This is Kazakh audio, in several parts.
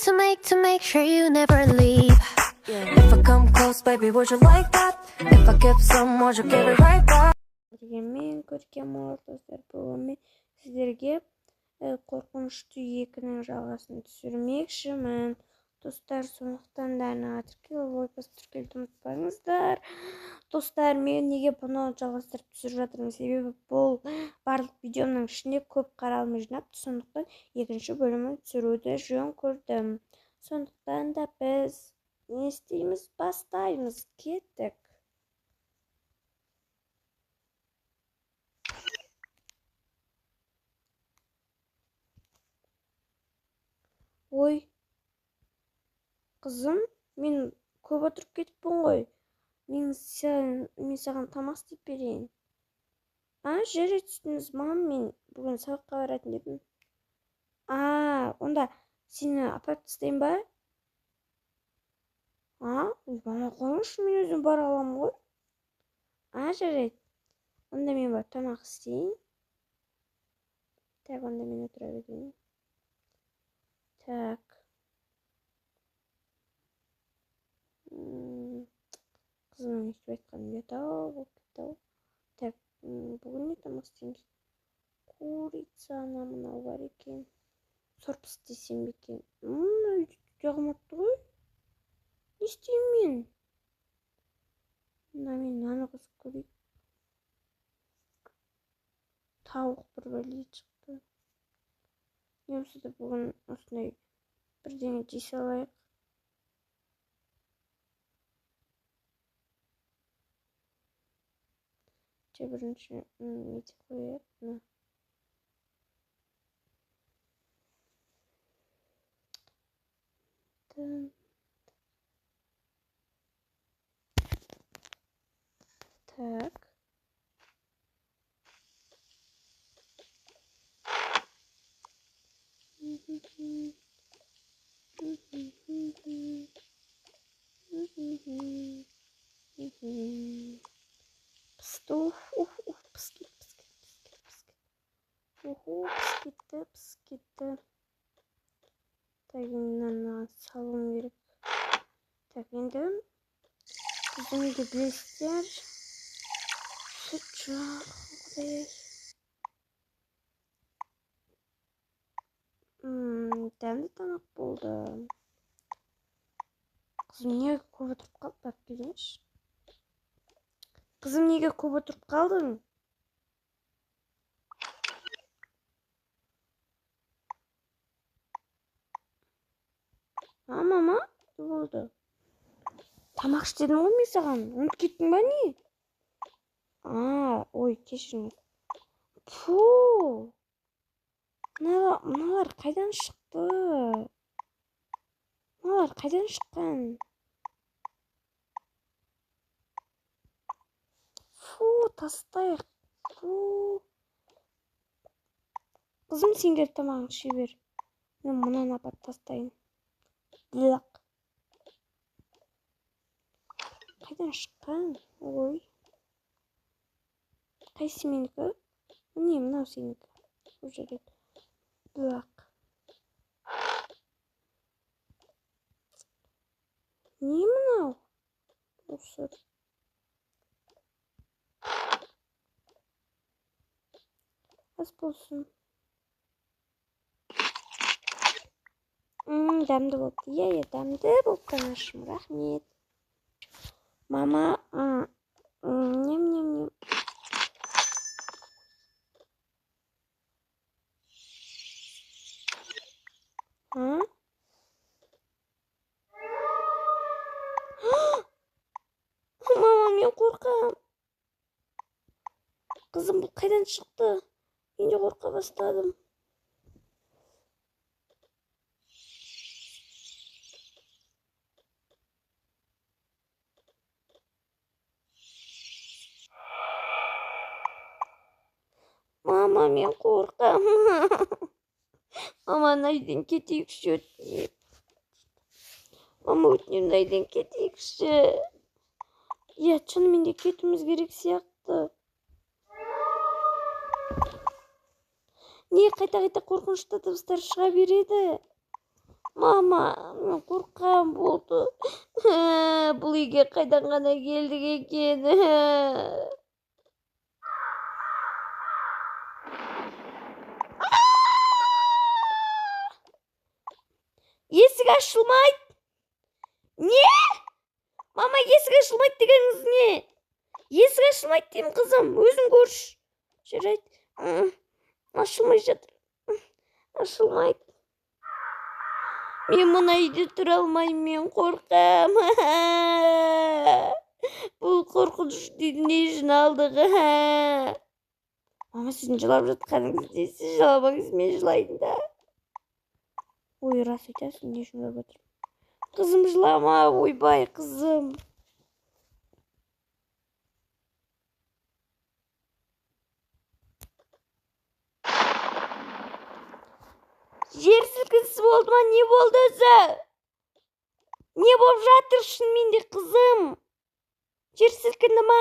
To make sure you never leave. If I come close, baby, would you like that? If I give some, would you give it right back? Дегенмен көркем олар, достар, бүгін мен сіздерге Қорқынышты 2-нің жалғасын түсірмекшімін, достар. Сондықтан да арнаға тіркеліп, лайк басып, тіркелуді ұмытпаңыздар. Достар, мен неге бұны жалғастырып түсіріп жатырмын? Себебі бұл барлық видеомның ішінде көп қаралым жинапты, сондықтан екінші бөлімін түсіруді жөн көрдім. Сондықтан да біз не істейміз? Бастаймыз, кеттік. Ой, қызым, мен көп отырып кетіппін ғой. Мен саған тамақ істеп берейін. А, жарайды, үстіңіз, мам, мен бүгін сабаққа баратын едім. А, онда сені апарып тастайын ба? А, мама, қойыңызшы, мен өзім бара аламын ғой. А, жарайды. Онда мен барып тамақ істейін. Так, онда мен отыра берейін. Так. Қызымның өйтіп айтқаным ұят-ау болып кетті-ау. Так, бүгін не тамақ істейміз? Курица, ана мынау бар екен. Сорпа істесем бе екен? Жағымапты ғой. Не істеймін мен? Мына мен мынаны қосып көрейік. Тауық бір бәле шықты. Не болса да бүгін осындай бірдеңе жей салайық. Бірінші нете қояйық мына. Так. Пысты, уф, уф, уф, пыс кетті, пыс кетті, пыс кетті, пыс кетті. Уху, пыс кетті, пыс кетті. Так, енді мынаны салуым керек. Так, енді біздің үйде, білесіздер, сүт жоқ, құдай. Дәмді тамақ болды. Қызым неге көп отырып қалды? Барып келейінші. Қызым, неге көп отырып қалдың? А, мама, не болды? Тамақ іш дедім ғой мен саған. Ұмытып кеттің ба не? А, ой, кешіріңіз. Фу! Мыналар қайдан шықты? Мыналар қайдан шыққан? Фу, тастайық. Фу. Қызым, сен келіп тамағыңды іше бер. Мен мынаны апарып тастайын. Лақ. Қайдан шыққан? Ой. Қайсысы менікі? Міне, мынау сенікі. Бұл жерде. Лақ. Не мынау? Осы. Ас болсын. Дәмді болыпты. Иә, иә, дәмді болыпты, анашым. Рахмет. Мама, нем, нем, нем. А? Мама, мен қорқам. Қызым, бұл қайдан шықты? Мен де қорқа бастадым. Мама, мен қорқам. Мама, мына үйден кетейікші, өтінемін. Мама, өтінемін, мына үйден кетейікші. Иә, шынымен де кетуіміз керек сияқты. Не қайта-қайта қорқынышты дыбыстар шыға береді? Мама, мен қорқам болды. Бұл үйге қайдан ғана келдік екен? Есік ашылмайды. Не? Мама, есік ашылмайды дегеніңіз не? Есік ашылмайды деймін, қызым. Өзің көрші. Жарайды. Ашылмай жатыр. Ашылмайды. Мен мына үйде тұра алмаймын, мен қорқам. Бұл қорқынышты үйді не үшін алдық? Мама, сіздің жылап жатқаныңыз не? Сіз жыламаңыз, мен жылайын да. Ой, рас айтасың, не үшін жылап отырмын? Қызым, жылама, ойбай, қызым. Жер сілкінісі болды ма? Не болды өзі? Не болып жатыр шынымен де, қызым? Жер сілкінді ма?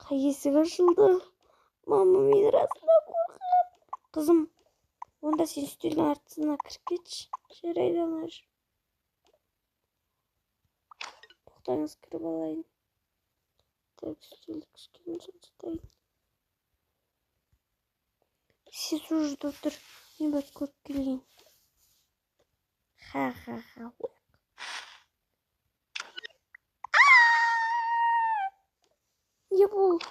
Қай есік ашылды? Мама, мен расында қорқамын. Қызым, онда сен үстелдің артына кіріп кетші. Жарайды, анашым. Тоқтаңыз, кіріп алайын. Так, үстелді кішкене жылжытайын. Сіз уже отыр. Мен барып көріп келейін. Ха-ха-ха. Не бұл?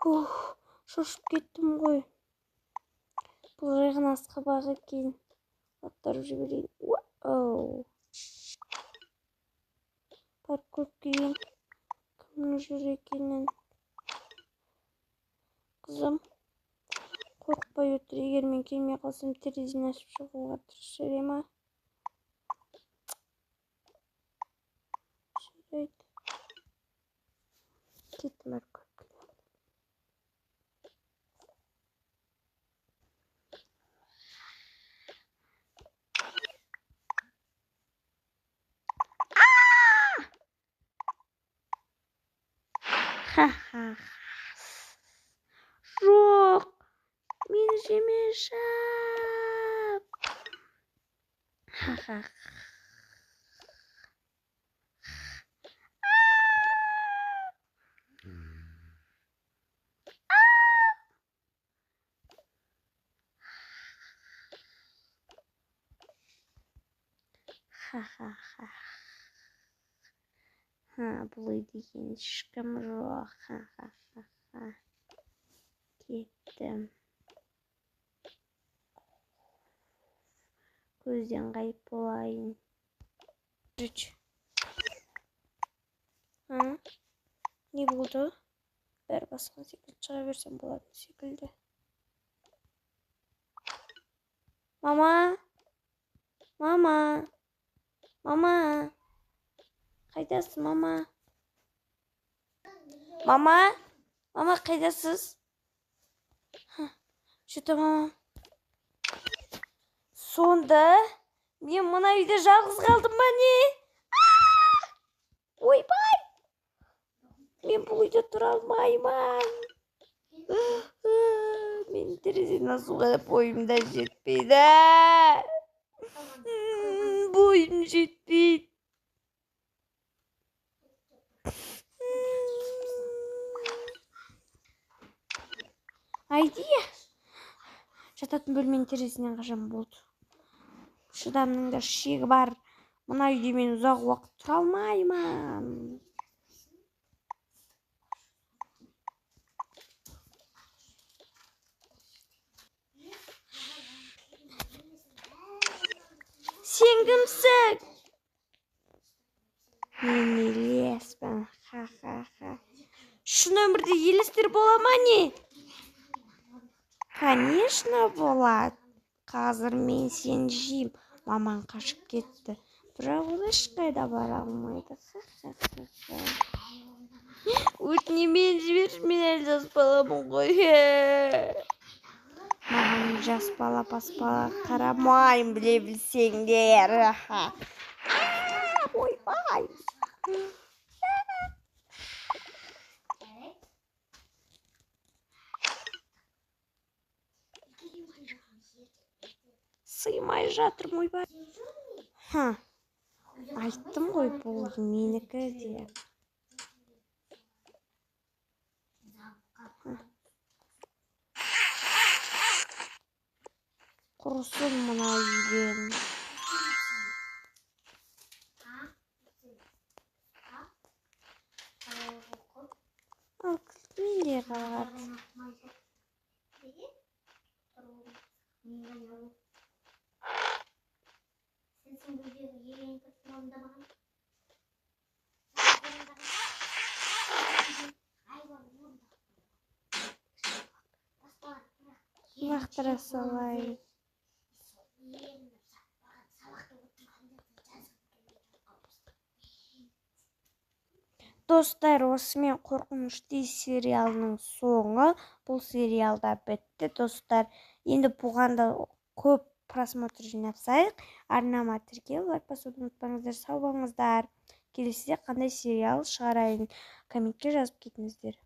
Ух, шошып кеттім ғой. Бұл жай ғана асқабақ екен. Аттарып жіберейін. Уау. Барып көріп келейін. Кімнің жүр екенін. Қызым, қорықпай отыр. Егер мен келмей қалсам, терезені ашып шығуға тырыс, жарай ма? Жарайды. Кеттім, барып көріп келейін. Ха-ха. Жоқ, мені жемеші. Ха-ха. Ха-ха-ха. Ха, бұл үйде ешкім жоқ. Ха-ха-ха-ха. Кеттім. Көзден ғайып болайын. А? Не болды? Бәрі басқан секілді, шыға берсем болатын секілді. Мама! Мама! Мама! Қайдасыз, мама? Мама? Мама, қайдасыз? Что-то мама. Сонда мен мына үйде жалғыз қалдым ба не? Ойбай! Мен бұл үйде тұра алмаймын. Мен терезеден асуға бойым да жетпейді. Бойым жетпейді. Айдия. Жататын бөлменің терезесінен қашан болды. Шыдамның да шегі бар. Мына үйде мен ұзақ уақыт тұра алмаймын. Сен кімсің? Мен елеспін. Ха-ха-ха. Шын өмірде елестер бола ма не? Конечно болады. Қазір мен сені жеймін. Мамаң қашып кетті. Бірақ ол ешқайда бара алмайды. Ха-ха-ха. Өтінемін, мені жіберші, мен әлі жас баламын ғой. Маған жас бала, бас бала қарамаймын, біле білсеңдер. Ойбай. алмай жатырмын, ойбай. Ха, айттым ғой, бұл менікі деп. Құрысын мына үйден. Ал кілт менде қалады. Лақтыра салайын. Достар, осымен Қорқынышты сериалының соңы. Бұл сериал да бітті, достар. Енді бұған да көп просмотр жинапсайық. Арнама тіркеліп, лайк басуды ұмытпаңыздар. Сау болыңыздар. Келесіде қандай сериал шығарайын, комментке жазып кетіңіздер.